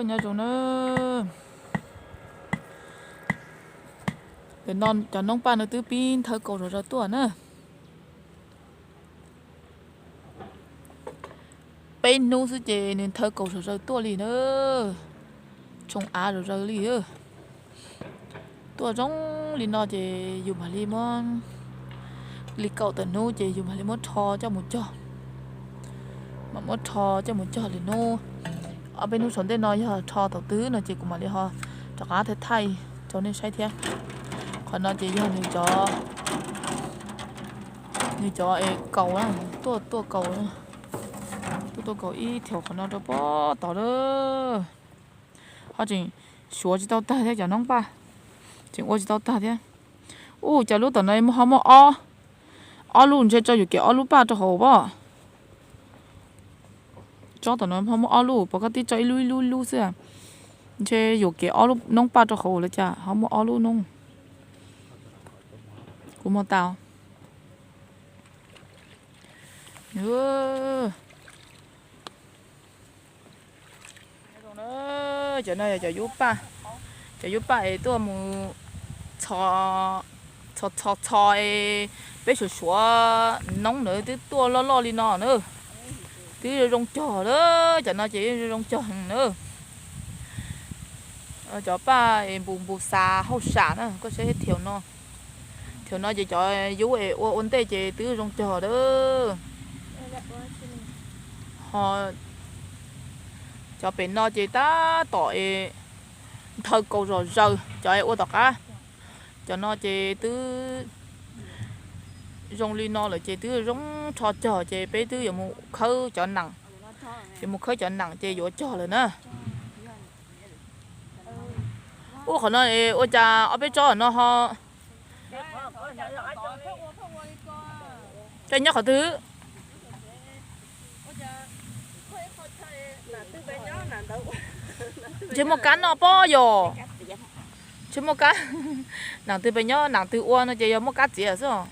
Nyob zoo na. Cov noob paj no twb pib nthawv kaus zom zaws tuaj na. Peb hnub xwb ces nws nthawv kaus zom zaws tuaj li na. Tsoo av zom zaws li. Tuaj zoo li no ces yus mam li muab, li kaum tawm hnub ces yus mam li muab rho coj mus cog. Mam muab rho coj mus cog lwm hnub. Ob peb hnub saum ntej no yog rho thaum twg no ces kuv mam li ho rov qab thaij thaij rau nej saib thiab. Qhov no ces yog nws cov, nws cov es kaus na, tuaj tuaj kaus, tuaj tuaj kaus ib thaum qhov no rau pob tod lawm. Ho tseem suav tsis tau tag thiab cov noob paj, tseem ua tsis tau tag thiab. Ua cas lub tom no ho muaj ob, ob lub, ntshe tso yuam kev ob lub paj rau hauv pob. Tsob tom no ho muaj ob lub, pom koj tib tso ib lub ib lub ib lub xwb. Ntshe yuam kev ob lub noob paj rau hauv los cas ho muaj ob lub noob. Kuv muag tau. Cov no yog cov yub paj, cov yub paj es tuaj mus txhos txhos txhos es peb suav suav noob ntawd twb tuaj loj loj li no na. Twb zoo cog lawm, cov no ces zoo cog heev na. Cov paj es npus npus xav hauj sam na, koj saib thiaus no. Thiaus no ces cov yub es ua ua ntej ces twb zoo cog lawm. Ho cov pem no ces tab tom es nthawv kaus zom zaws, cov es ua tom qab. Cov no ces twb zoo li no lawm ces twb zoo rho cog ces peb twb yuav mus khawb cov nees. Yuav mus khawb cov nees ces yuav cog lawm na. Ub, qhov no ua cas ob peb tsob no ho, koj nyob qhov twg? Ntshe muaj kab noj pob yom. Ntshe muaj kab. Nees twg pes nyob nees twg ua no ces yog muaj kab txiav xwb os.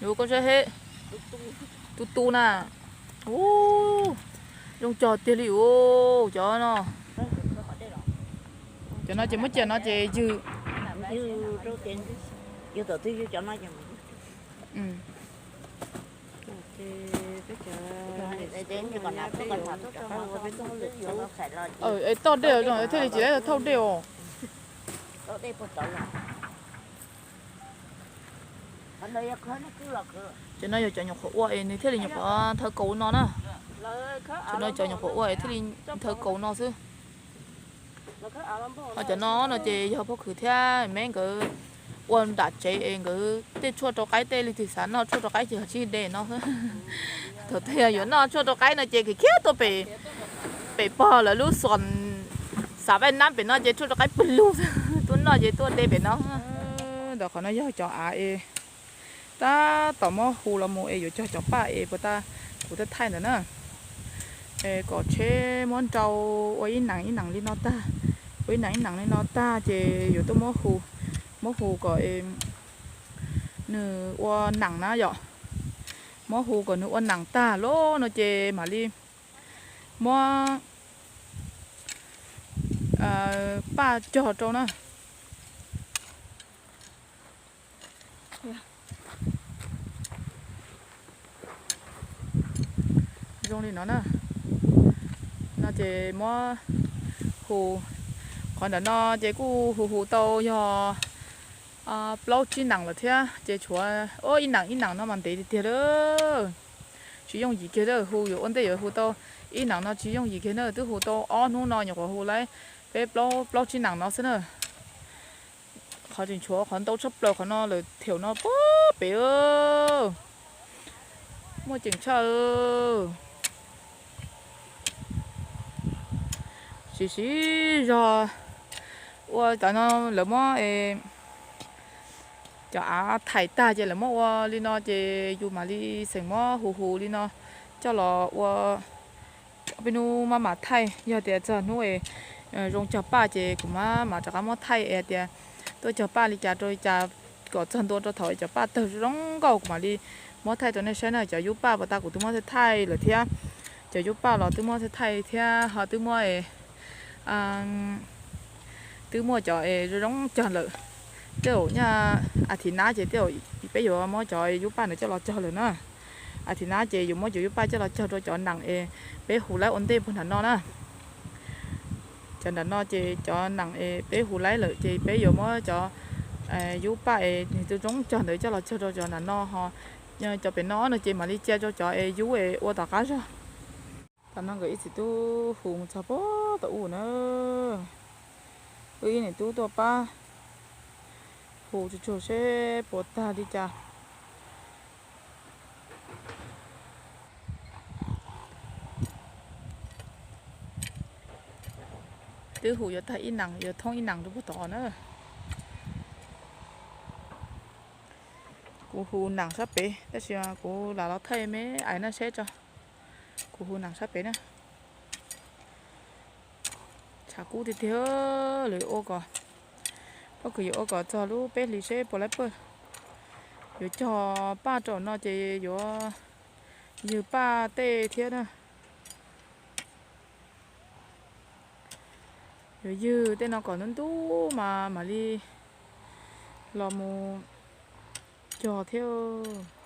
Yus koj saib, tu tu na. Ub, zoo cog tiag li os cov no. Cov no ces muab cia no ces ywg. Toj dej os, thiaj li tsis tau thauj dej os. Cov no yog cov nyuam qhuav ua es nws thiaj li nyuam qhuav nthawv kaus no na. Cov no cov nyuam qhuav ua es thiaj li nthawv kaus no xwb. Ho cov no no ces yog Phauj Khwv thiab Meb nkawd ua nram tsev es nkawd tej tshuaj rau qaib, tej leej twg xav noj tshuaj rau qaib ces ho tsij de no. Thaum twg yuav noj tshuaj rau qaib no ces khiav khiav tuaj pem, pem pog lawv lub xos, xav vaj nab pem no ces tshuaj rau qaib pawg lug, tuaj noj ces tuaj de pem no. Ntawm qhov no yog cov av es tab tom muab hu los mus es yuav cog cov paj es puas tas kuv twb thaij ntawd na. Es kom tsheb muab nrau ua ib nees ib nees li no tag, ua ib nees ib nees li no tag ces yuav tuaj muab hu, muab hu kom nws ua nees na yom. Muab hu kom nws ua nees tag lawm no ces mam li muab paj cog rau na. Zoo li no na. No ces muab hu, qhov ntawm no ces kuj hu hu tau yog plaub tsib nees lawm thiab ces tshuav ib nees ib nees no mas ntev tiag tiag lawm. Tsis yooj yim kiag lawm, hu yuav ua ntej yuav hu tau ib nees no tsis yooj yim kiag na, twb hu tau ob hnub no nyuam qhuav hu lawm peb plaub tsib nees no xwb na. Qhov tseem tshuav qhov ntau tshaj plaws qhov no lawm, thiaum no pem, muaj ceem tshaj. Siv siv zog ua cov no, lawv muab cov av thaim tag ces lawv muab ua li no ces yus mam li xeem muab hu hu li no coj los ua. Ob peb hnub maj mam thaij, yog tias txog hnub zoo cog paj ces kuv maj mam rov qab muab thaij es tias tuaj cog paj li cas rau li cas kom txog ntua rau thaum cov paj tawg zoo nkauj kuv mam li muab thaij rau nej saib na. Cov yub paj puas tas kuv twb muab thaij thaij lawm thiab. Cov yub paj los twb muab thaij thiab ho twb muab, twb muab cov es zoo zoo cog lawm. Tej zaum nyaj a thiv nab ces tej zaum peb yuav muab cov yub paj ntawd coj los cog lawm na. A thiv nab ces yuav muab cov yub paj coj los cog rau cov nees es peb hu laib ua ntej puag nram no na. Cov nram no ces cov nees es peb hu laib lawm ces peb yuav muab cov yub paj es nws twb zoo cog ntawd coj los cog rau cov nram no ho. Cov pem no no ces mam li cia rau cov es yub es ua tom qab zog. Tam no nkawd ib txiv tub hu mus txog puag tom ub na. Wb ib niam tub tuaj pab hu tsuag tsuag seb puas tag li cas. Twb hu yuav tag ib nees, yuav thoob ib nees rau puag tod na. Kuv hu nees sab pem tab sis kuv lam los thaij me ais nej saib tso. Kuv hu nees sab pem na. Tshav kub tiag tiag, lawv ua kom, pob kws yuav ua kom txog lub peb hlis seb puas laib pawg. Yuav cog paj rau no ces yuav ywg paj tej thiab na. Yuav ywg tej no kom ntub ntub mas mam li los mus cog thiab.